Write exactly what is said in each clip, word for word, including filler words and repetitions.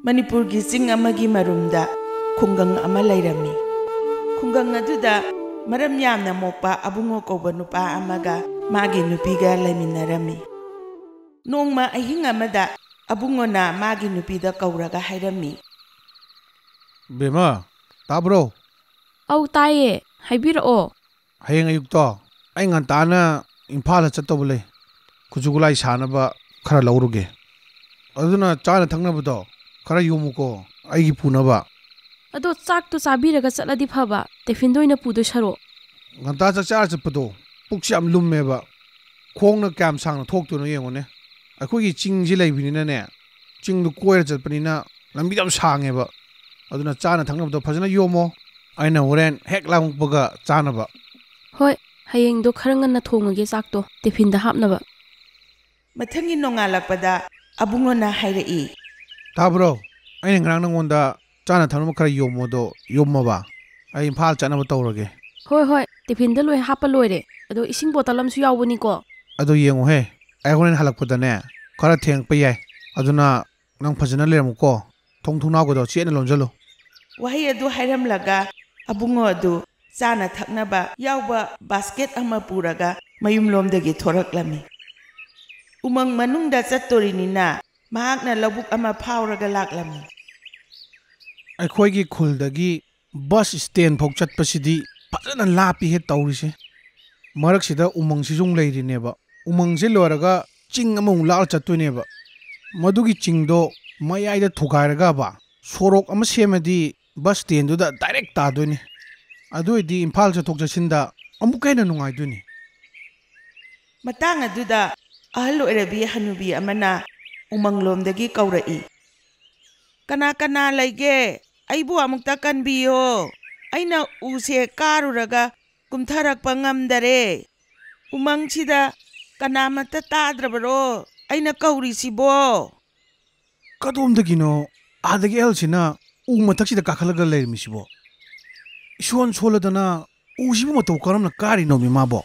ꯃꯅꯤꯄꯨꯔꯒꯤ ꯆꯤꯡ ꯑꯃꯒꯤ ꯃꯔꯨꯝꯗ ꯈꯨꯡꯒꯪ ꯑꯃ ꯂꯩꯔꯝꯃꯤ꯫ ꯈꯨꯡꯒꯪ ꯑꯗꯨꯗ ꯃꯔꯝ ꯌꯥꯝꯅ ꯃꯣꯛꯄ ꯑꯕꯨꯡꯉꯣ ꯀꯧꯕ ꯅꯨꯄꯥ ꯑꯃꯒ ꯃꯥꯒꯤ ꯅꯨꯄꯤꯒ ꯂꯩꯃꯤꯟꯅꯔꯝꯃꯤ꯫ ꯅꯣꯡꯃ ꯑꯍꯤꯡ ꯑꯃꯗ ꯑꯕꯨꯡꯉꯣꯅ ꯃꯥꯒꯤ ꯅꯨꯄꯤꯗ ꯀꯧꯔꯒ ꯍꯥꯏꯔꯝꯃꯤ꯫ "ꯕꯦꯝꯃ, ꯇꯥꯕ꯭ꯔꯣ?" "ꯑꯧ, ꯇꯥꯏꯌꯦ꯫ ꯍꯥꯏꯕꯤꯔꯛꯑꯣ꯫" "ꯍꯌꯦꯡ ꯑꯌꯨꯛꯇꯣ ꯑꯩ ꯉꯟꯇꯥꯅ ꯏꯝꯐꯥꯜꯗ ꯆꯠꯇꯧꯕ ꯂꯩ꯫ ꯈꯨꯠꯁꯨ ꯈꯨꯠꯂꯥꯏ ꯁꯥꯅꯕ ꯈꯔ ꯂꯧꯔꯨꯒꯦ꯫ ꯑꯗꯨꯅ ꯆꯥꯅ ꯊꯛꯅꯕꯗꯣ ꯈꯔ ꯌꯣꯝꯃꯨꯀꯣ, ꯑꯩꯒꯤ ꯄꯨꯅꯕ꯫" "ꯑꯗꯣ ꯆꯥꯛꯇꯣ ꯆꯥꯕꯤꯔꯒ ꯆꯠꯂꯗꯤ ꯐꯕ, ꯇꯤꯐꯤꯟꯗ ꯑꯣꯏꯅ ꯄꯨꯗꯣꯏ ꯁꯔꯨꯛ꯫" "ꯉꯟꯇꯥ ꯆꯥꯛ ꯆꯥꯔ ꯆꯠꯄꯗꯣ ꯄꯨꯛꯁꯦ ꯌꯥꯝ ꯂꯨꯝꯃꯦꯕ꯫ ꯈꯣꯡꯅ ꯀꯌꯥꯝ ꯁꯥꯡꯅ ꯊꯣꯛꯇꯣꯏꯅꯣ ꯌꯦꯡꯉꯨꯅꯦ꯫ ꯑꯩꯈꯣꯏꯒꯤ ꯆꯤꯡꯁꯤ ꯂꯩꯕꯅꯤꯅꯅꯦ, ꯆꯤꯡꯗꯨ ꯀꯣꯏꯔ ꯆꯠꯄꯅꯤꯅ ꯂꯝꯕꯤꯗꯣ ꯌꯥꯝ ꯁꯥꯡꯉꯦꯕ꯫ ꯑꯗꯨꯅ ꯆꯥꯅ ꯊꯛꯅꯕꯗꯣ ꯐꯖꯅ ꯌꯣꯝꯃꯣ꯫ ꯑꯩꯅ ꯍꯣꯔꯦꯟ ꯍꯦꯛ ꯂꯥꯝꯃꯛꯄꯒ ꯆꯥꯅꯕ꯫" "ꯍꯣꯏ, ꯍꯌꯦꯡꯗꯣ ꯈꯔ ꯉꯟꯅ ꯊꯣꯡꯉꯒꯦ ꯆꯥꯛꯇꯣ, ꯇꯤꯐꯤꯟꯗ ꯍꯥꯞꯅꯕ꯫" ꯃꯊꯪꯒꯤ ꯅꯣꯡꯉꯥꯜꯂꯛꯄꯗ ꯑꯕꯨꯡꯉꯣꯅ ꯍꯥꯏꯔꯛꯏ꯫ "ꯇꯥꯕ꯭ꯔꯣ? ꯑꯩꯅ ꯉꯔꯥꯡ ꯅꯪꯉꯣꯟꯗ ꯆꯥꯅ ꯊꯛꯅꯕ ꯈꯔ ꯌꯣꯝꯃꯣꯗꯣ ꯌꯣꯝꯃꯕ? ꯑꯩ ꯏꯝꯐꯥꯜ ꯆꯠꯅꯕ ꯇꯧꯔꯒꯦ꯫" "ꯍꯣꯏ, ꯍꯣꯏ, ꯇꯤꯐꯤꯟꯗ ꯂꯣꯏ ꯍꯥꯞꯄ ꯂꯣꯏꯔꯦ꯫ ꯑꯗꯣ ꯏꯁꯤꯡ ꯕꯣꯇꯜ ꯑꯃꯁꯨ ꯌꯥꯎꯕꯅꯤꯀꯣ꯫" "ꯑꯗꯣ ꯌꯦꯡꯉꯨꯍꯦ, ꯑꯩ ꯍꯣꯔꯦꯟ ꯍꯜꯂꯛꯄꯗꯅꯦ ꯈꯔ ꯊꯦꯡꯉꯛꯄ ꯌꯥꯏ꯫ ꯑꯗꯨꯅ ꯅꯪ ꯐꯖꯅ ꯂꯩꯔꯝꯃꯨꯀꯣ꯫ ꯊꯣꯡ ꯊꯣꯡꯅꯥꯎꯒꯗꯣ ꯆꯦꯠꯅ ꯂꯣꯟꯁꯤꯜꯂꯨ꯫" ꯋꯥꯍꯩ ꯑꯗꯨ ꯍꯥꯏꯔꯝꯂꯒ ꯑꯕꯨꯡꯉꯣ ꯑꯗꯨ ꯆꯥꯅ ꯊꯛꯅꯕ ꯌꯥꯎꯕ ꯕꯥꯁꯀꯦꯠ ꯑꯃ ꯄꯨꯔꯒ ꯃꯌꯨꯝꯂꯣꯝꯗꯒꯤ ꯊꯣꯔꯛꯂꯝꯃꯤ꯫ ꯎꯃꯪ ꯃꯅꯨꯡꯗ ꯆꯠꯇꯣꯔꯤꯅꯤꯅ ꯃꯍꯥꯛꯅ ꯂꯧꯕꯨꯛ ꯑꯃ ꯐꯥꯎꯔꯒ ꯂꯥꯛꯂꯝꯃꯤ꯫ ꯑꯩꯈꯣꯏꯒꯤ ꯈꯨꯜꯗꯒꯤ ꯕꯁ ꯁ꯭ꯇꯦꯟ ꯐꯥꯎ ꯆꯠꯄꯁꯤꯗꯤ ꯐꯖꯅ ꯂꯥꯞꯄꯤꯍꯦ ꯇꯧꯔꯤꯁꯦ꯫ ꯃꯔꯛꯁꯤꯗ ꯎꯃꯪꯁꯤꯁꯨ ꯑꯃꯨꯛ ꯂꯩꯔꯤꯅꯦꯕ꯫ ꯎꯃꯪꯁꯦ ꯂꯣꯏꯔꯒ ꯆꯤꯡ ꯑꯃꯃꯨꯛ ꯂꯥꯛꯑ ꯆꯠꯇꯣꯏꯅꯦꯕ꯫ ꯃꯗꯨꯒꯤ ꯆꯤꯡꯗꯣ ꯃꯌꯥꯏꯗ ꯊꯨꯒꯥꯏꯔꯒꯕ ꯁꯣꯔꯣꯛ ꯑꯃ ꯁꯦꯝꯃꯗꯤ ꯕꯁ ꯁ꯭ꯇꯦꯟꯗꯨꯗ ꯗꯥꯏꯔꯦꯛ ꯇꯥꯗꯣꯏꯅꯤ꯫ ꯑꯗꯨ ꯑꯣꯏꯗꯤ ꯏꯝꯐꯥꯜ ꯆꯠꯊꯣꯛ ꯆꯠꯁꯤꯟꯗ ꯑꯃꯨꯛꯀ ꯍꯦꯟꯅ ꯅꯨꯡꯉꯥꯏꯗꯣꯏꯅꯤ꯫" ꯃꯇꯥꯡ ꯑꯗꯨꯗ ꯑꯍꯜ ꯑꯣꯏꯔꯕꯤ ꯍꯅꯨꯕꯤ ꯑꯃꯅ ꯎꯃꯪꯂꯣꯝꯗꯒꯤ ꯀꯧꯔꯛꯏ꯫ "ꯀꯅꯥ ꯀꯅꯥ ꯂꯩꯒꯦ? ꯑꯩꯕꯨ ꯑꯃꯨꯛꯇ ꯀꯟꯕꯤꯌꯣ꯫ ꯑꯩꯅ ꯎꯁꯦ ꯀꯥꯔꯨꯔꯒ ꯀꯨꯝꯊꯔꯛꯄ ꯉꯝꯗꯔꯦ꯫ ꯎꯃꯪꯁꯤꯗ ꯀꯅꯥꯃꯠꯇ ꯇꯥꯗ꯭ꯔꯕꯔꯣ ꯑꯩꯅ ꯀꯧꯔꯤꯁꯤꯕꯣ?" "ꯀꯗꯣꯝꯗꯒꯤꯅꯣ ꯑꯥꯗꯒꯤ ꯑꯍꯜꯁꯤꯅ ꯎ ꯃꯊꯛꯁꯤꯗ ꯀꯥꯈꯠꯂꯒ ꯂꯩꯔꯝꯃꯤꯁꯤꯕꯣ? ꯏꯁꯣꯟ ꯁꯣꯜꯂꯗꯅ ꯎꯁꯤꯕꯨ ꯃꯇꯧ ꯀꯔꯝꯅ ꯀꯥꯔꯤꯅꯣꯃꯤ ꯃꯥꯕꯣ?"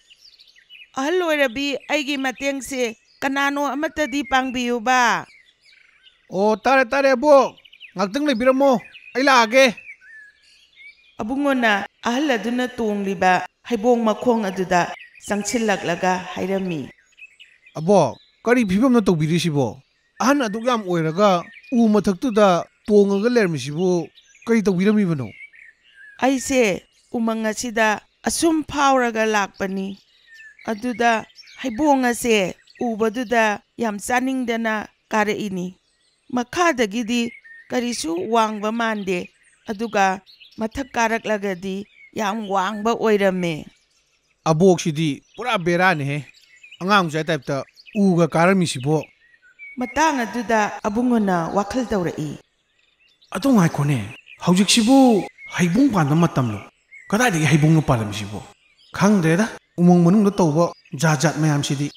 "ꯑꯍꯜ ꯑꯣꯏꯔꯕꯤ, ꯑꯩꯒꯤ ꯃꯇꯦꯡꯁꯦ ꯀꯅꯥꯅꯣ ꯑꯃꯠꯇꯗꯤ ꯄꯥꯡꯕꯤꯌꯨꯕ?" "ꯑꯣ, ꯇꯥꯔꯦ, ꯇꯥꯔꯦ, ꯑꯕꯣꯛ꯫ ꯉꯥꯛꯇꯪ ꯂꯩꯕꯤꯔꯝꯃꯣ, ꯑꯩ ꯂꯥꯛꯑꯒꯦ꯫ ꯑꯕꯨꯡꯉꯣꯅ ꯑꯍꯜ ꯑꯗꯨꯅ ꯇꯣꯡꯂꯤꯕ ꯍꯩꯕꯣꯡ ꯃꯈꯣꯡ ꯑꯗꯨꯗ ꯆꯪꯁꯤꯜꯂꯛꯂꯒ ꯍꯥꯏꯔꯝꯃꯤ꯫ "ꯑꯕꯣꯛ, ꯀꯔꯤ ꯐꯤꯕꯝꯅꯣ ꯇꯧꯕꯤꯔꯤꯁꯤꯕꯣ? ꯑꯍꯟ ꯑꯗꯨꯛ ꯌꯥꯝ ꯑꯣꯏꯔꯒ ꯎ ꯃꯊꯛꯇꯨꯗ ꯇꯣꯡꯉꯒ ꯂꯩꯔꯝꯃꯤꯁꯤꯕꯨ ꯀꯔꯤ ꯇꯧꯕꯤꯔꯝꯃꯤꯕꯅꯣ?" "ꯑꯩꯁꯦ ꯎꯃꯪ ꯑꯁꯤꯗ ꯑꯁꯨꯝ ꯐꯥꯎꯔꯒ ꯂꯥꯛꯄꯅꯤ꯫ ꯑꯗꯨꯗ ꯍꯩꯕꯣꯡ ꯑꯁꯦ ꯎꯕꯗꯨꯗ ꯌꯥꯝ ꯆꯥꯅꯤꯡꯗꯅ ꯀꯥꯔꯛꯏꯅꯤ꯫ ꯃꯈꯥꯗꯒꯤꯗꯤ ꯀꯔꯤꯁꯨ ꯋꯥꯡꯕ ꯃꯥꯟꯗꯦ, ꯑꯗꯨꯒ ꯃꯊꯛ ꯀꯥꯔꯛꯂꯒꯗꯤ ꯌꯥꯝ ꯋꯥꯡꯕ ꯑꯣꯏꯔꯝꯃꯦ꯫" "ꯑꯕꯣꯛꯁꯤꯗꯤ ꯄꯨꯔꯥ ꯕꯦꯔꯥꯅꯤꯍꯦ, ꯑꯉꯥꯡ ꯃꯆꯥ ꯇꯥꯏꯞꯇ ꯎꯒ ꯀꯥꯔꯝꯃꯤꯁꯤꯕꯣ?" ꯃꯇꯥꯡ ꯑꯗꯨꯗ ꯑꯕꯨꯡꯉꯣꯅ ꯋꯥꯈꯜ ꯇꯧꯔꯛꯏ꯫ "ꯑꯗꯣ ꯉꯥꯏꯈꯣꯅꯦ, ꯍꯧꯖꯤꯛꯁꯤꯕꯨ ꯍꯩꯕꯣꯡ ꯄꯥꯟꯕ ꯃꯇꯝꯂꯣ? ꯀꯗꯥꯏꯗꯒꯤ ꯍꯩꯕꯣꯡꯅꯣ ꯄꯥꯜꯂꯝꯃꯤꯁꯤꯕꯣ? ꯈꯪꯗ꯭ꯔꯦꯗ, ꯎꯃꯪ ꯃꯅꯨꯡꯗ ꯇꯧꯕ ꯖꯥꯠ ꯖꯥꯠ ꯃꯌꯥꯝꯁꯤꯗꯤ꯫"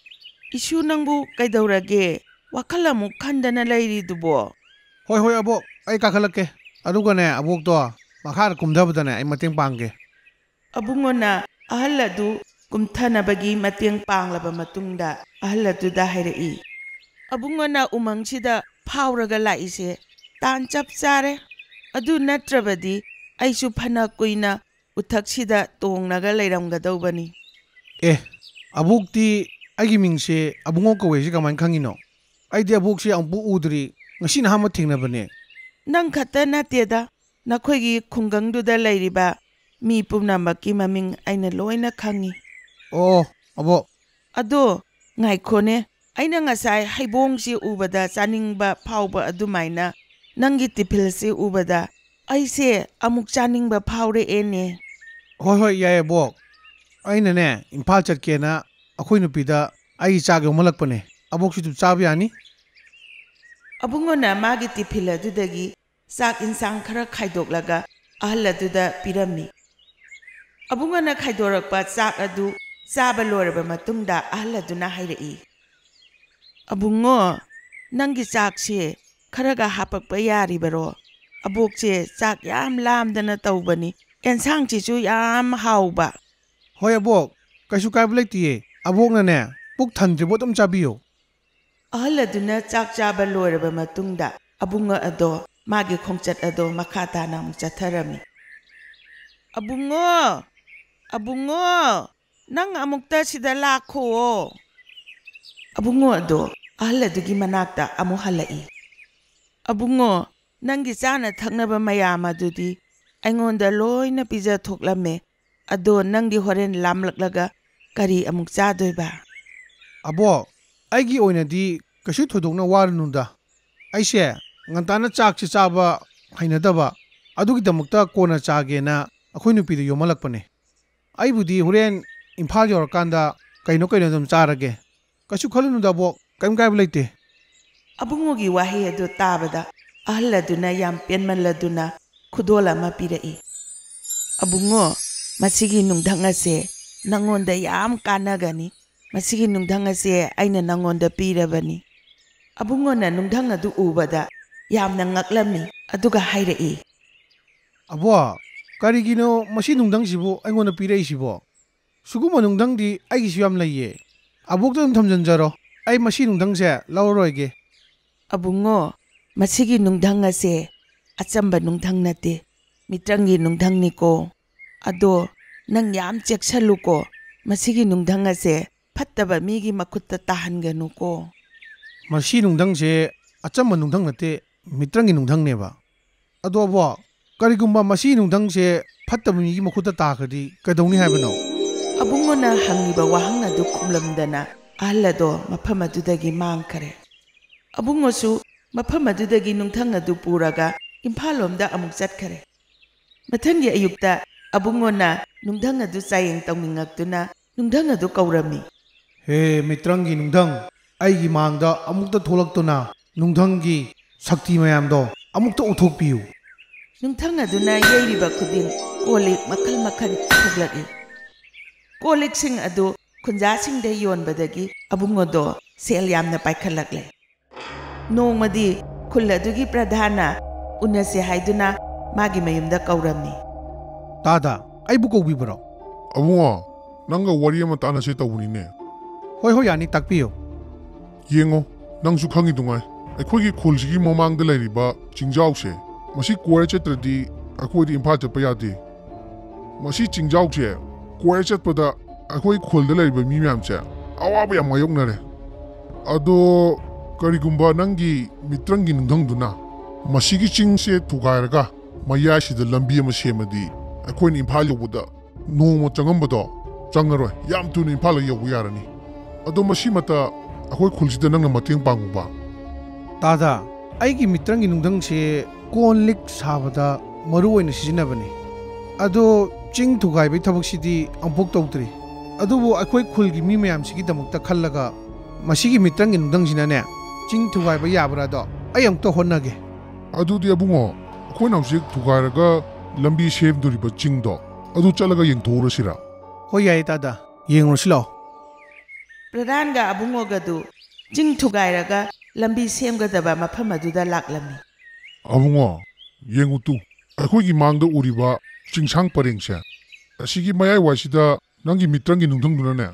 "ꯏꯁꯨ, ꯅꯪꯕꯨ ꯀꯩꯗꯧꯔꯒꯦ? ꯋꯥꯈꯜ ꯑꯃꯨꯛ ꯈꯟꯗꯅ ꯂꯩꯔꯤꯗꯨꯕꯣ?" "ꯍꯣꯏ, ꯍꯣꯏ, ꯑꯕꯣꯛ, ꯑꯩ ꯀꯥꯈꯠꯂꯛꯀꯦ꯫ ꯑꯗꯨꯒꯅꯦ, ꯑꯕꯣꯛꯇꯣ ꯃꯈꯥꯗ ꯀꯨꯝꯊꯕꯗꯅꯦ, ꯑꯩ ꯃꯇꯦꯡ ꯄꯥꯡꯒꯦ꯫" ꯑꯕꯨꯡꯉꯣꯅ ꯑꯍꯜ ꯑꯗꯨ ꯀꯨꯝꯊꯅꯕꯒꯤ ꯃꯇꯦꯡ ꯄꯥꯡꯂꯕ ꯃꯇꯨꯡꯗ, ꯑꯍꯜ ꯑꯗꯨꯗ ꯍꯥꯏꯔꯛꯏ, "ꯑꯕꯨꯡꯉꯣꯅ ꯎꯃꯪꯁꯤꯗ ꯐꯥꯎꯔꯒ ꯂꯥꯛꯏꯁꯦ ꯇꯥꯟ ꯆꯞ ꯆꯥꯔꯦ꯫ ꯑꯗꯨ ꯅꯠꯇ꯭ꯔꯕꯗꯤ ꯑꯩꯁꯨ ꯐꯅ ꯀꯨꯏꯅ ꯎꯊꯛꯁꯤꯗ ꯇꯣꯡꯂꯒ ꯂꯩꯔꯝꯒꯗꯧꯕꯅꯤ꯫" "ꯑꯦ, ꯑꯕꯣꯛꯇꯤ ꯑꯩꯒꯤ ꯃꯤꯡꯁꯦ ꯑꯕꯨꯡꯉꯣ ꯀꯧꯋꯦ ꯍꯥꯏꯁꯦ ꯀꯃꯥꯏꯅ ꯈꯪꯉꯤꯅꯣ? ꯑꯩꯗꯤ ꯑꯕꯣꯛꯁꯦ ꯑꯃꯨꯛꯄꯨ ꯎꯗ꯭ꯔꯤ, ꯉꯁꯤꯅ ꯑꯍꯥꯟꯕ ꯊꯦꯡꯅꯕꯅꯦ꯫" "ꯅꯪ ꯈꯛꯇ ꯅꯠꯇꯦꯗ, ꯅꯈꯣꯏꯒꯤ ꯈꯨꯡꯒꯪꯗꯨꯗ ꯂꯩꯔꯤꯕ ꯃꯤ ꯄꯨꯝꯅꯃꯛꯀꯤ ꯃꯃꯤꯡ ꯑꯩꯅ ꯂꯣꯏꯅ ꯈꯪꯉꯤ꯫" "ꯑꯣ, ꯑꯕꯣꯛ꯫" "ꯑꯗꯣ ꯉꯥꯏꯈꯣꯅꯦ, ꯑꯩꯅ ꯉꯁꯥꯏ ꯍꯩꯕꯣꯡꯁꯤ ꯎꯕꯗ ꯆꯥꯅꯤꯡꯕ ꯐꯥꯎꯕ ꯑꯗꯨꯃꯥꯏꯅ ꯅꯪꯒꯤ ꯇꯤꯐꯤꯜꯁꯤ ꯎꯕꯗ ꯑꯩꯁꯦ ꯑꯃꯨꯛ ꯆꯥꯅꯤꯡꯕ ꯐꯥꯎꯔꯛꯑꯦꯅꯦ꯫" "ꯍꯣꯏ, ꯍꯣꯏ, ꯌꯥꯏ, ꯑꯕꯣꯛ꯫ ꯑꯩꯅꯅꯦ, ꯏꯝꯐꯥꯜ ꯆꯠꯀꯦꯅ ꯑꯩꯈꯣꯏ ꯅꯨꯄꯤꯗ ꯑꯩꯒꯤ ꯆꯥꯛ ꯌꯣꯝꯍꯜꯂꯛꯄꯅꯦ꯫ ꯑꯕꯣꯛꯁꯨ ꯑꯗꯨꯝ ꯆꯥꯕ ꯌꯥꯅꯤ꯫" ꯑꯕꯨꯡꯉꯣꯅ ꯃꯥꯒꯤ ꯇꯤꯐꯤꯜ ꯑꯗꯨꯗꯒꯤ ꯆꯥꯛ ꯏꯟꯁꯥꯡ ꯈꯔ ꯈꯥꯏꯗꯣꯛꯂꯒ ꯑꯍꯜ ꯑꯗꯨꯗ ꯄꯤꯔꯝꯃꯤ꯫ ꯑꯕꯨꯡꯉꯣꯅ ꯈꯥꯏꯗꯣꯔꯛꯄ ꯆꯥꯛ ꯑꯗꯨ ꯆꯥꯕ ꯂꯣꯏꯔꯕ ꯃꯇꯨꯡꯗ ꯑꯍꯜ ꯑꯗꯨꯅ ꯍꯥꯏꯔꯛꯏ, "ꯑꯕꯨꯡꯉꯣ, ꯅꯪꯒꯤ ꯆꯥꯛꯁꯦ ꯈꯔꯒ ꯍꯥꯄꯛꯄ ꯌꯥꯔꯤꯕꯔꯣ? ꯑꯕꯣꯛꯁꯦ ꯆꯥꯛ ꯌꯥꯝ ꯂꯥꯝꯗꯅ ꯇꯧꯕꯅꯤ, ꯑꯦꯟꯁꯥꯡꯁꯤꯁꯨ ꯌꯥꯝ ꯍꯥꯎꯕ꯫" "ꯍꯣꯏ, ꯑꯕꯣꯛ, ꯀꯩꯁꯨ ꯀꯥꯏꯕ ꯂꯩꯇꯤꯌꯦ꯫ ꯑꯕꯣꯛꯅꯅꯦ, ꯄꯨꯛ ꯊꯟꯗ꯭ꯔꯤꯕꯣ ꯑꯗꯨꯝ ꯆꯥꯕꯤꯌꯨ꯫" ꯑꯍꯜ ꯑꯗꯨꯅ ꯆꯥꯛ ꯆꯥꯕ ꯂꯣꯏꯔꯕ ꯃꯇꯨꯡꯗ, ꯑꯕꯨꯡꯉꯣ ꯑꯗꯣ ꯃꯥꯒꯤ ꯈꯣꯡꯆꯠ ꯑꯗꯣ ꯃꯈꯥ ꯇꯥꯅ ꯑꯃꯨꯛ ꯆꯠꯊꯔꯝꯃꯤ꯫ "ꯑꯕꯨꯡꯉꯣ! ꯑꯕꯨꯡꯉꯣ! ꯅꯪ ꯑꯃꯨꯛꯇ ꯁꯤꯗ ꯂꯥꯛꯈꯣꯑꯣ!" ꯑꯕꯨꯡꯉꯣ ꯑꯗꯣ ꯑꯍꯜ ꯑꯗꯨꯒꯤ ꯃꯅꯥꯛꯇ ꯑꯃꯨꯛ ꯍꯜꯂꯛꯏ꯫ "ꯑꯕꯨꯡꯉꯣ, ꯅꯪꯒꯤ ꯆꯥꯅ ꯊꯛꯅꯕ ꯃꯌꯥꯝ ꯑꯗꯨꯗꯤ ꯑꯩꯉꯣꯟꯗ ꯂꯣꯏꯅ ꯄꯤꯖꯊꯣꯛꯂꯝꯃꯦ꯫ ꯑꯗꯣ ꯅꯪꯗꯤ ꯍꯣꯔꯦꯟ ꯂꯥꯝꯂꯛꯂꯒ ꯀꯔꯤ ꯑꯃꯨꯛ ꯆꯥꯗꯣꯏꯕ?" "ꯑꯕꯣꯛ, ꯑꯩꯒꯤ ꯑꯣꯏꯅꯗꯤ ꯀꯩꯁꯨ ꯊꯣꯏꯗꯣꯛꯅ ꯋꯥꯔꯨꯅꯨꯗ꯫ ꯑꯩꯁꯦ ꯉꯟꯇꯥꯅ ꯆꯥꯛꯁꯦ ꯆꯥꯕ ꯍꯩꯅꯗꯕ, ꯑꯗꯨꯒꯤꯗꯃꯛꯇ ꯀꯣꯟꯅ ꯆꯥꯒꯦꯅ ꯑꯩꯈꯣꯏ ꯅꯨꯄꯤꯗ ꯌꯣꯝꯍꯜꯂꯛꯄꯅꯦ꯫ ꯑꯩꯕꯨꯗꯤ ꯍꯣꯔꯦꯟ ꯏꯝꯐꯥꯜ ꯌꯧꯔꯀꯥꯟꯗ ꯀꯩꯅꯣ ꯀꯩꯅꯣ ꯑꯗꯨꯝ ꯆꯥꯔꯒꯦ꯫ ꯀꯩꯁꯨ ꯈꯜꯂꯨꯅꯨꯗ ꯑꯕꯣꯛ, ꯀꯔꯤꯝ ꯀꯥꯏꯕ ꯂꯩꯇꯦ꯫" ꯑꯕꯨꯡꯉꯣꯒꯤ ꯋꯥꯍꯩ ꯑꯗꯨ ꯇꯥꯕꯗ ꯑꯍꯜ ꯑꯗꯨꯅ ꯌꯥꯝ ꯄꯦꯟꯃꯜꯂꯗꯨꯅ ꯈꯨꯗꯣꯜ ꯑꯃ ꯄꯤꯔꯛꯏ꯫ "ꯑꯕꯨꯡꯉꯣ, ꯃꯁꯤꯒꯤ ꯅꯨꯡꯙꯪ ꯑꯁꯦ ꯅꯪꯉꯣꯟꯗ ꯌꯥꯝ ꯀꯥꯟꯅꯒꯅꯤ꯫ ꯃꯁꯤꯒꯤ ꯅꯨꯡꯙꯪ ꯑꯁꯦ ꯑꯩꯅ ꯅꯪꯉꯣꯟꯗ ꯄꯤꯔꯕꯅꯤ꯫" ꯑꯕꯨꯡꯉꯣꯅ ꯅꯨꯡꯙꯪ ꯑꯗꯨ ꯎꯕꯗ ꯌꯥꯝꯅ ꯉꯛꯂꯝꯃꯤ, ꯑꯗꯨꯒ ꯍꯥꯏꯔꯛꯏ꯫ "ꯑꯕꯣꯛ, ꯀꯔꯤꯒꯤꯅꯣ ꯃꯁꯤ ꯅꯨꯡꯙꯪꯁꯤꯕꯨ ꯑꯩꯉꯣꯟꯗ ꯄꯤꯔꯛꯏꯁꯤꯕꯣ? ꯁꯤꯒꯨꯝꯕ ꯅꯨꯡꯙꯪꯗꯤ ꯑꯩꯒꯤꯁꯨ ꯌꯥꯝ ꯂꯩꯌꯦ꯫ ꯑꯕꯣꯛꯇ ꯑꯗꯨꯝ ꯊꯝꯖꯤꯟꯖꯔꯣ꯫ ꯑꯩ ꯃꯁꯤ ꯅꯨꯡꯙꯪꯁꯦ ꯂꯧꯔꯔꯣꯏꯒꯦ꯫" "ꯑꯕꯨꯡꯉꯣ, ꯃꯁꯤꯒꯤ ꯅꯨꯡꯙꯪ ꯑꯁꯦ ꯑꯆꯝꯕ ꯅꯨꯡꯙꯪ ꯅꯠꯇꯦ, ꯃꯤꯇ꯭ꯔꯪꯒꯤ ꯅꯨꯡꯙꯪꯅꯤꯀꯣ꯫ ꯑꯗꯣ ꯅꯪ ꯌꯥꯝ ꯆꯦꯛꯁꯜꯂꯨꯀꯣ, ꯃꯁꯤꯒꯤ ꯅꯨꯡꯙꯪ ꯑꯁꯦ ꯐꯠꯇꯕ ꯃꯤꯒꯤ ꯃꯈꯨꯠꯇ ꯇꯥꯍꯟꯒꯅꯨꯀꯣ꯫" "ꯃꯁꯤ ꯅꯨꯡꯙꯪꯁꯦ ꯑꯆꯝꯕ ꯅꯨꯡꯙꯪ ꯅꯠꯇꯦ, ꯃꯤꯇ꯭ꯔꯪꯒꯤ ꯅꯨꯡꯙꯪꯅꯦꯕ꯫ ꯑꯗꯣ ꯑꯕꯣꯛ, ꯀꯔꯤꯒꯨꯝꯕ ꯃꯁꯤ ꯅꯨꯡꯙꯪꯁꯦ ꯐꯠꯇꯕ ꯃꯤꯒꯤ ꯃꯈꯨꯠꯇ ꯇꯥꯈ꯭ꯔꯗꯤ ꯀꯩꯗꯧꯅꯤ ꯍꯥꯏꯕꯅꯣ?" ꯑꯕꯨꯡꯉꯣꯅ ꯍꯪꯂꯤꯕ ꯋꯥꯍꯪ ꯑꯗꯨ ꯈꯨꯝꯂꯝꯗꯅ ꯑꯍꯜ ꯑꯗꯣ ꯃꯐꯝ ꯑꯗꯨꯗꯒꯤ ꯃꯥꯡꯈꯔꯦ꯫ ꯑꯕꯨꯡꯉꯣꯁꯨ ꯃꯐꯝ ꯑꯗꯨꯗꯒꯤ ꯅꯨꯡꯊꯪ ꯑꯗꯨ ꯄꯨꯔꯒ ꯏꯝꯐꯥꯜ ꯂꯣꯝꯗ ꯑꯃꯨꯛ ꯆꯠꯈꯔꯦ꯫ ꯃꯊꯪꯒꯤ ꯑꯌꯨꯛꯇ ꯑꯕꯨꯡꯉꯣꯅ ꯅꯨꯡꯊꯪ ꯑꯗꯨ ꯆꯥꯌꯦꯡ ꯇꯧꯅꯤꯡꯉꯛꯇꯨꯅ ꯅꯨꯡꯊꯪ ꯑꯗꯨ ꯀꯧꯔꯝꯃꯤ꯫ "ꯍꯦ ꯃꯤꯇ꯭ꯔꯪꯒꯤ ꯅꯨꯡꯊꯪ, ꯑꯩꯒꯤ ꯃꯥꯡꯗ ꯑꯃꯨꯛꯇ ꯊꯣꯛꯂꯛꯇꯨꯅ ꯅꯨꯡꯊꯪꯒꯤ ꯁꯛꯇꯤ ꯃꯌꯥꯝꯗꯣ ꯑꯃꯨꯛꯇ ꯎꯠꯊꯣꯛꯄꯤꯌꯨ꯫" ꯅꯨꯡꯊꯪ ꯑꯗꯨꯅ ꯌꯩꯔꯤꯕ ꯈꯨꯗꯤꯡ ꯀꯣꯜ ꯂꯤꯛ ꯃꯈꯜ ꯃꯈꯜ ꯊꯣꯛꯂꯛꯏ꯫ ꯀꯣꯜ ꯂꯤꯛꯁꯤꯡ ꯑꯗꯨ ꯈꯨꯟꯖꯥꯁꯤꯡꯗ ꯌꯣꯟꯕꯗꯒꯤ ꯑꯕꯨꯡꯉꯣꯗꯣ ꯁꯦꯜ ꯌꯥꯝꯅ ꯄꯥꯏꯈꯠꯂꯛꯂꯦ꯫ ꯅꯣꯡꯃꯗꯤ ꯈꯨꯜ ꯑꯗꯨꯒꯤ ꯄ꯭ꯔꯙꯥꯟꯅ ꯎꯅꯁꯦ ꯍꯥꯏꯗꯨꯅ ꯃꯥꯒꯤ ꯃꯌꯨꯝꯗ ꯀꯧꯔꯝꯃꯤ꯫ "ꯇꯥꯗ, ꯑꯩꯕꯨ ꯀꯧꯕꯤꯕꯔꯣ?" "ꯑꯕꯨꯡꯉꯣ, ꯅꯪꯒ ꯋꯥꯔꯤ ꯑꯃ ꯇꯥꯟꯅꯁꯦ ꯇꯧꯕꯅꯤꯅꯦ꯫" "ꯍꯣꯏ, ꯍꯣꯏ, ꯌꯥꯅꯤ, ꯇꯥꯛꯄꯤꯌꯨ꯫" "ꯌꯦꯡꯉꯣ, ꯅꯪꯁꯨ ꯈꯪꯉꯤꯗꯨꯉꯥꯏ, ꯑꯩꯈꯣꯏꯒꯤ ꯈꯨꯜꯁꯤꯒꯤ ꯃꯃꯥꯡꯗ ꯂꯩꯔꯤꯕ ꯆꯤꯡꯖꯥꯎꯁꯦ, ꯃꯁꯤ ꯀꯣꯏꯔ ꯆꯠꯇ꯭ꯔꯗꯤ ꯑꯩꯈꯣꯏꯗꯤ ꯏꯝꯐꯥꯜ ꯆꯠꯄ ꯌꯥꯗꯦ꯫ ꯃꯁꯤ ꯆꯤꯡꯖꯥꯎꯁꯦ ꯀꯣꯏꯔ ꯆꯠꯄꯗ ꯑꯩꯈꯣꯏ ꯈꯨꯜꯗ ꯂꯩꯔꯤꯕ ꯃꯤ ꯃꯌꯥꯝꯁꯦ ꯑꯋꯥꯕ ꯌꯥꯝ ꯃꯥꯌꯣꯛꯅꯔꯦ꯫ ꯑꯗꯣ ꯀꯔꯤꯒꯨꯝꯕ ꯅꯪꯒꯤ ꯃꯤꯇ꯭ꯔꯪꯒꯤ ꯅꯨꯡꯊꯪꯗꯨꯅ ꯃꯁꯤꯒꯤ ꯆꯤꯡꯁꯦ ꯊꯨꯒꯥꯏꯔꯒ ꯃꯌꯥꯏꯁꯤꯗ ꯂꯝꯕꯤ ꯑꯃ ꯁꯦꯝꯃꯗꯤ, ꯑꯩꯈꯣꯏꯅ ꯏꯝꯐꯥꯜ ꯌꯧꯕꯗ ꯅꯣꯡꯃ ꯆꯪꯉꯝꯕꯗꯣ ꯆꯪꯉꯔꯣꯏ, ꯌꯥꯝ ꯊꯨꯅ ꯏꯝꯐꯥꯜ ꯌꯧꯕ ꯌꯥꯔꯅꯤ꯫ ꯑꯗꯣ ꯃꯁꯤꯃꯇ ꯑꯩꯈꯣꯏ ꯈꯨꯜꯁꯤꯗ ꯅꯪꯅ ꯃꯇꯦꯡ ꯄꯥꯡꯉꯨꯕ꯫ ꯇꯥꯗ, ꯑꯩꯒꯤ ꯃꯤꯇ꯭ꯔꯪꯒꯤ ꯅꯨꯡꯊꯪꯁꯦ ꯀꯣꯟ ꯂꯤꯛ ꯁꯥꯕꯗ ꯃꯔꯨ ꯑꯣꯏꯅ ꯁꯤꯖꯤꯟꯅꯕꯅꯤ꯫ ꯑꯗꯣ ꯆꯤꯡ ꯊꯨꯒꯥꯏꯕꯒꯤ ꯊꯕꯛꯁꯤꯗꯤ ꯑꯃꯨꯛꯐꯥꯎ ꯇꯧꯗ꯭ꯔꯤ꯫ ꯑꯗꯨꯕꯨ ꯑꯩꯈꯣꯏ ꯈꯨꯜꯒꯤ ꯃꯤ ꯃꯌꯥꯝꯁꯤꯒꯤꯗꯃꯛꯇ ꯈꯜꯂꯒ ꯃꯁꯤꯒꯤ ꯃꯤꯇ꯭ꯔꯪꯒꯤ ꯅꯨꯡꯊꯪꯁꯤꯅꯅꯦ ꯆꯤꯡ ꯊꯨꯒꯥꯏꯕ ꯌꯥꯕ꯭ꯔꯥꯗꯣ ꯑꯩ ꯑꯃꯨꯛꯇ ꯍꯣꯠꯅꯒꯦ꯫ ꯑꯗꯨꯗꯤ ꯑꯕꯨꯡꯉꯣ, ꯑꯩꯈꯣꯏꯅ ꯍꯧꯖꯤꯛ ꯊꯨꯒꯥꯏꯔꯒ ꯂꯝꯕꯤ ꯁꯦꯝꯗꯣꯔꯤꯕ ꯆꯤꯡꯗꯣ, ꯑꯗꯨ ꯆꯠꯂꯒ ꯌꯦꯡꯊꯣꯛꯎꯔꯁꯤꯔꯥ? ꯍꯣꯏ, ꯌꯥꯏꯌꯦ ꯇꯥꯗ, ꯌꯦꯡꯉꯨꯔꯁꯤ ꯂꯥꯛꯑꯣ꯫ ꯄ꯭ꯔꯙꯥꯟꯒ ꯑꯕꯨꯡꯉꯣꯒꯗꯨ ꯆꯤꯡ ꯊꯨꯒꯥꯏꯔꯒ ꯂꯝꯕꯤ ꯁꯦꯝꯒꯗꯕ ꯃꯐꯝ ꯑꯗꯨꯗ ꯂꯥꯛꯂꯝꯃꯤ꯫ ꯑꯕꯨꯡꯉꯣ, ꯌꯦꯡꯉꯨ ꯇꯨ, ꯑꯩꯈꯣꯏꯒꯤ ꯃꯥꯡꯗ ꯎꯔꯤꯕ ꯆꯤꯡꯁꯥꯡ ꯄꯔꯦꯡꯁꯦ, ꯑꯁꯤꯒꯤ ꯃꯌꯥꯏ ꯋꯥꯏꯁꯤꯗ ꯅꯪꯒꯤ ꯃꯤꯇ꯭ꯔꯪꯒꯤ ꯅꯨꯡꯊꯪꯗꯨꯅꯅꯦ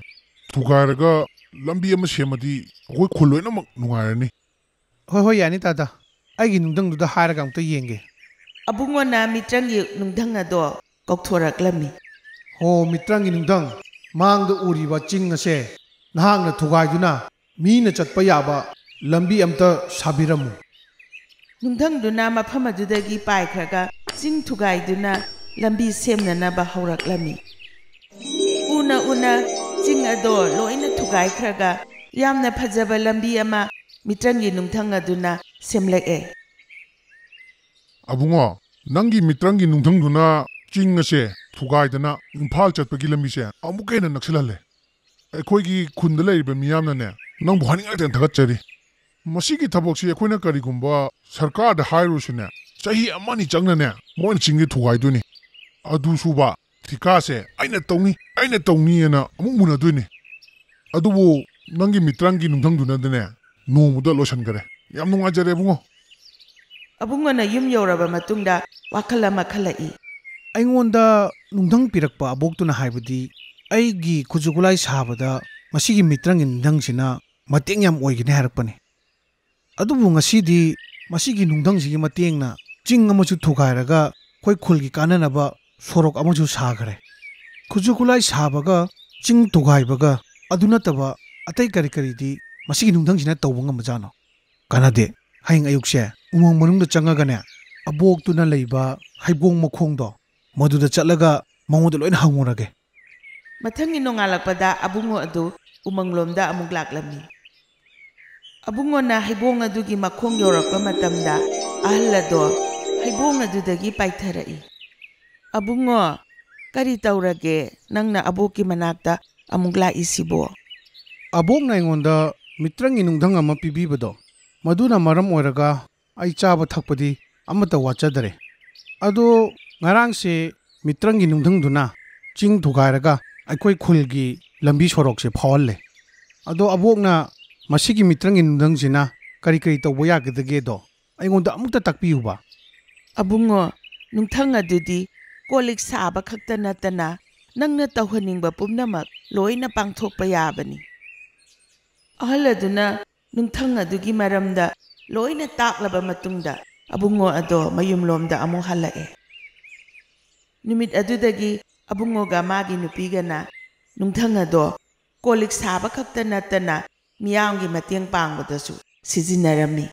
ꯊꯨꯒꯥꯏꯔꯒ ꯂꯝꯕꯤ ꯑꯃ ꯁꯦꯝꯃꯗꯤ ꯑꯩꯈꯣꯏ ꯈꯨꯜ ꯂꯣꯏꯅꯃꯛ ꯅꯨꯡꯉꯥꯏꯔꯅꯤ꯫ ꯍꯣꯏ, ꯍꯣꯏ, ꯌꯥꯅꯤ ꯇꯥꯗ꯫ ꯑꯩꯒꯤ ꯅꯨꯡꯊꯪꯗꯨꯗ ꯍꯥꯏꯔꯒ ꯑꯝꯇ ꯌꯦꯡꯒꯦ꯫ ꯑꯕꯨꯡꯉꯣꯅ ꯃꯤꯇ꯭ꯔꯪꯒꯤ ꯅꯨꯡꯊꯪ ꯑꯗꯣ ꯀꯧꯊꯣꯔꯛꯂꯝꯃꯤ꯫ ꯍꯣ, ꯃꯤꯇ꯭ꯔꯪꯒꯤ ꯅꯨꯡꯊꯪ, ꯃꯥꯡꯗ ꯎꯔꯤꯕ ꯆꯤꯡ ꯑꯁꯦ ꯅꯍꯥꯛꯅ ꯊꯨꯒꯥꯏꯗꯨꯅ ꯃꯤꯅ ꯆꯠꯄ ꯌꯥꯕ ꯂꯝꯕꯤ ꯑꯝꯇ ꯁꯥꯕꯤꯔꯝꯃꯨ꯫ ꯅꯨꯡꯊꯪꯗꯨꯅ ꯃꯐꯝ ꯑꯗꯨꯗꯒꯤ ꯄꯥꯏꯈ꯭ꯔꯒ ꯆꯤꯡ ꯊꯨꯒꯥꯏꯗꯨꯅ ꯂꯝꯕꯤ ꯁꯦꯝꯅꯅꯕ ꯍꯧꯔꯛꯂꯝꯃꯤ꯫ ꯎꯅ ꯎꯅ ꯆꯤꯡ ꯑꯗꯣ ꯂꯣꯏꯅ ꯊꯨꯒꯥꯏꯈ꯭ꯔꯒ ꯌꯥꯝꯅ ꯐꯖꯕ ꯂꯝꯕꯤ ꯑꯃ ꯃꯤꯇ꯭ꯔꯪꯒꯤ ꯅꯨꯡꯊꯪ ꯑꯗꯨꯅ ꯁꯦꯝꯂꯛꯑꯦ꯫ ꯑꯕꯨꯡꯉꯣ, ꯅꯪꯒꯤ ꯃꯤꯇ꯭ꯔꯪꯒꯤ ꯅꯨꯡꯊꯪꯗꯨꯅ ꯆꯤꯡ ꯑꯁꯦ ꯊꯨꯒꯥꯏꯗꯅ ꯏꯝꯐꯥꯜ ꯆꯠꯄꯒꯤ ꯂꯝꯕꯤꯁꯦ ꯑꯃꯨꯛꯀ ꯍꯦꯟꯅ ꯅꯛꯁꯤꯜꯍꯜꯂꯦ꯫ ꯑꯩꯈꯣꯏꯒꯤ ꯈꯨꯟꯗ ꯂꯩꯔꯤꯕ ꯃꯤꯌꯥꯝꯅꯅꯦ ꯅꯪꯕꯨ ꯍꯥꯏꯅꯤꯡꯉꯥꯏꯇꯅ ꯊꯥꯒꯠꯆꯔꯤ꯫ ꯃꯁꯤꯒꯤ ꯊꯕꯛꯁꯤ ꯑꯩꯈꯣꯏꯅ ꯀꯔꯤꯒꯨꯝꯕ ꯁꯔꯀꯥꯔꯗ ꯍꯥꯏꯔꯨꯔꯁꯨꯅꯦ, ꯆꯍꯤ ꯑꯃꯅꯤ ꯆꯪꯅꯅꯦ ꯃꯣꯏꯅ ꯆꯤꯡꯁꯦ ꯊꯨꯒꯥꯏꯗꯣꯏꯅꯤ꯫ ꯑꯗꯨꯁꯨꯕ ꯊꯤꯀꯥꯁꯦ ꯑꯩꯅ ꯇꯧꯅꯤ, ꯑꯩꯅ ꯇꯧꯅꯤꯅ ꯑꯃꯨꯛ ꯃꯨꯟꯅꯗꯣꯏꯅꯤ꯫ ꯑꯗꯨꯕꯨ ꯅꯪꯒꯤ ꯃꯤꯇ꯭ꯔꯪꯒꯤ ꯅꯨꯡꯊꯪꯗꯨꯅꯗꯅꯦ ꯅꯣꯡꯃꯗ ꯂꯣꯏꯁꯤꯟꯈꯔꯦ꯫ ꯌꯥꯝ ꯅꯨꯡꯉꯥꯏꯖꯔꯦ ꯑꯕꯨꯡꯉꯣ꯫ ꯑꯕꯨꯡꯉꯣꯅ ꯌꯨꯝ ꯌꯧꯔꯕ ꯃꯇꯨꯡꯗ ꯋꯥꯈꯜ ꯑꯃ ꯈꯜꯂꯛꯏ꯫ ꯑꯩꯉꯣꯟꯗ ꯅꯨꯡꯊꯪ ꯄꯤꯔꯛꯄ ꯑꯕꯣꯛꯇꯨꯅ ꯍꯥꯏꯕꯗꯤ ꯑꯩꯒꯤ ꯈꯨꯠꯁꯨ ꯈꯨꯠꯂꯥꯏ ꯁꯥꯕꯗ ꯃꯁꯤꯒꯤ ꯃꯤꯇ꯭ꯔꯪꯒꯤ ꯅꯨꯡꯊꯪꯁꯤꯅ ꯃꯇꯦꯡ ꯌꯥꯝ ꯑꯣꯏꯒꯅꯤ ꯍꯥꯏꯔꯛꯄꯅꯤ꯫ ꯑꯗꯨꯕꯨ ꯉꯁꯤꯗꯤ ꯃꯁꯤꯒꯤ ꯅꯨꯡꯊꯪꯁꯤꯒꯤ ꯃꯇꯦꯡꯅ ꯆꯤꯡ ꯑꯃꯁꯨ ꯊꯨꯒꯥꯏꯔꯒ ꯑꯩꯈꯣꯏ ꯈꯨꯜꯒꯤ ꯀꯥꯟꯅꯅꯕ ꯁꯣꯔꯣꯛ ꯑꯃꯁꯨ ꯁꯥꯈ꯭ꯔꯦ꯫ ꯈꯨꯠꯁꯨ ꯈꯨꯠꯂꯥꯏ ꯁꯥꯕꯒ ꯆꯤꯡ ꯊꯨꯒꯥꯏꯕꯒ ꯑꯗꯨ ꯅꯠꯇꯕ ꯑꯇꯩ ꯀꯔꯤ ꯀꯔꯤꯗꯤ ꯃꯁꯤꯒꯤ ꯅꯨꯡꯊꯪꯁꯤꯅ ꯇꯧꯕ ꯉꯝꯕꯖꯥꯠꯅꯣ? ꯀꯥꯟꯅꯗꯦ꯫ ꯍꯌꯦꯡ ꯑꯌꯨꯛꯁꯦ ꯎꯃꯪ ꯃꯅꯨꯡꯗ ꯆꯪꯉꯒꯅꯦ, ꯑꯕꯣꯛꯇꯨꯅ ꯂꯩꯕ ꯍꯩꯕꯣꯡ ꯃꯈꯣꯡꯗꯣ, ꯃꯗꯨꯗ ꯆꯠꯂꯒ ꯃꯉꯣꯟꯗ ꯂꯣꯏꯅ ꯍꯪꯉꯨꯔꯒꯦ꯫ ꯃꯊꯪꯒꯤ ꯅꯣꯡꯉꯥꯜꯂꯛꯄꯗ ꯑꯕꯨꯡꯉꯣ ꯑꯗꯨ ꯎꯃꯪꯂꯣꯝꯗ ꯑꯃꯨꯛ ꯂꯥꯛꯂꯝꯃꯤ꯫ ꯑꯕꯨꯡꯉꯣꯅ ꯍꯩꯕꯣꯡ ꯑꯗꯨꯒꯤ ꯃꯈꯣꯡ ꯌꯧꯔꯛꯄ ꯃꯇꯝꯗ, ꯑꯍꯜ ꯑꯗꯣ ꯍꯩꯕꯣꯡ ꯑꯗꯨꯗꯒꯤ ꯄꯥꯏꯊꯔꯛꯏ꯫ "ꯑꯕꯨꯡꯉꯣ, ꯀꯔꯤ ꯇꯧꯔꯒꯦ? ꯅꯪꯅ ꯑꯕꯣꯛꯀꯤ ꯃꯅꯥꯛꯇ ꯑꯃꯨꯛ ꯂꯥꯛꯏꯁꯤꯕꯣ?" "ꯑꯕꯣꯛꯅ ꯑꯩꯉꯣꯟꯗ ꯃꯤꯇ꯭ꯔꯪꯒꯤ ꯅꯨꯡꯊꯪ ꯑꯃ ꯄꯤꯕꯤꯕꯗꯣ, ꯃꯗꯨꯅ ꯃꯔꯝ ꯑꯣꯏꯔꯒ ꯑꯩ ꯆꯥꯕ ꯊꯛꯄꯗꯤ ꯑꯃꯠꯇ ꯋꯥꯠꯆꯗꯔꯦ꯫ ꯑꯗꯣ ꯉꯔꯥꯡꯁꯦ ꯃꯤꯇ꯭ꯔꯪꯒꯤ ꯅꯨꯡꯊꯪꯗꯨꯅ ꯆꯤꯡ ꯊꯨꯒꯥꯏꯔꯒ ꯑꯩꯈꯣꯏ ꯈꯨꯜꯒꯤ ꯂꯝꯕꯤ ꯁꯣꯔꯣꯛꯁꯦ ꯐꯥꯎꯍꯜꯂꯦ꯫ ꯑꯗꯣ ꯑꯕꯣꯛꯅ ꯃꯁꯤꯒꯤ ꯃꯤꯇ꯭ꯔꯪꯒꯤ ꯅꯨꯡꯊꯪꯁꯤꯅ ꯀꯔꯤ ꯀꯔꯤ ꯇꯧꯕ ꯌꯥꯒꯗꯒꯦꯗꯣ ꯑꯩꯉꯣꯟꯗ ꯑꯃꯨꯛꯇ ꯇꯥꯛꯄꯤꯌꯨꯕ꯫" "ꯑꯕꯨꯡꯉꯣ, ꯅꯨꯡꯊꯪ ꯑꯗꯨꯗꯤ ꯀꯣꯜ ꯂꯤꯛ ꯁꯥꯕ ꯈꯛꯇ ꯅꯠꯇꯅ ꯅꯪꯅ ꯇꯧꯍꯟꯅꯤꯡꯕ ꯄꯨꯝꯅꯃꯛ ꯂꯣꯏꯅ ꯄꯥꯡꯊꯣꯛꯄ ꯌꯥꯕꯅꯤ꯫" ꯑꯍꯜ ꯑꯗꯨꯅ ꯅꯨꯡꯊꯪ ꯑꯗꯨꯒꯤ ꯃꯔꯝꯗ ꯂꯣꯏꯅ ꯇꯥꯛꯂꯕ ꯃꯇꯨꯡꯗ, ꯑꯕꯨꯡꯉꯣ ꯑꯗꯣ ꯃꯌꯨꯝꯂꯣꯝꯗ ꯑꯃꯨꯛ ꯍꯜꯂꯛꯑꯦ꯫ ꯅꯨꯃꯤꯠ ꯑꯗꯨꯗꯒꯤ ꯑꯕꯨꯡꯉꯣꯒ ꯃꯥꯒꯤ ꯅꯨꯄꯤꯒꯅ ꯅꯨꯡꯊꯪ ꯑꯗꯣ ꯀꯣꯜ ꯂꯤꯛ ꯁꯥꯕ ꯈꯛꯇ ꯅꯠꯇꯅ ꯃꯤꯌꯥꯝꯒꯤ ꯃꯇꯦꯡ ꯄꯥꯡꯕꯗꯁꯨ ꯁꯤꯖꯤꯟꯅꯔꯝꯃꯤ꯫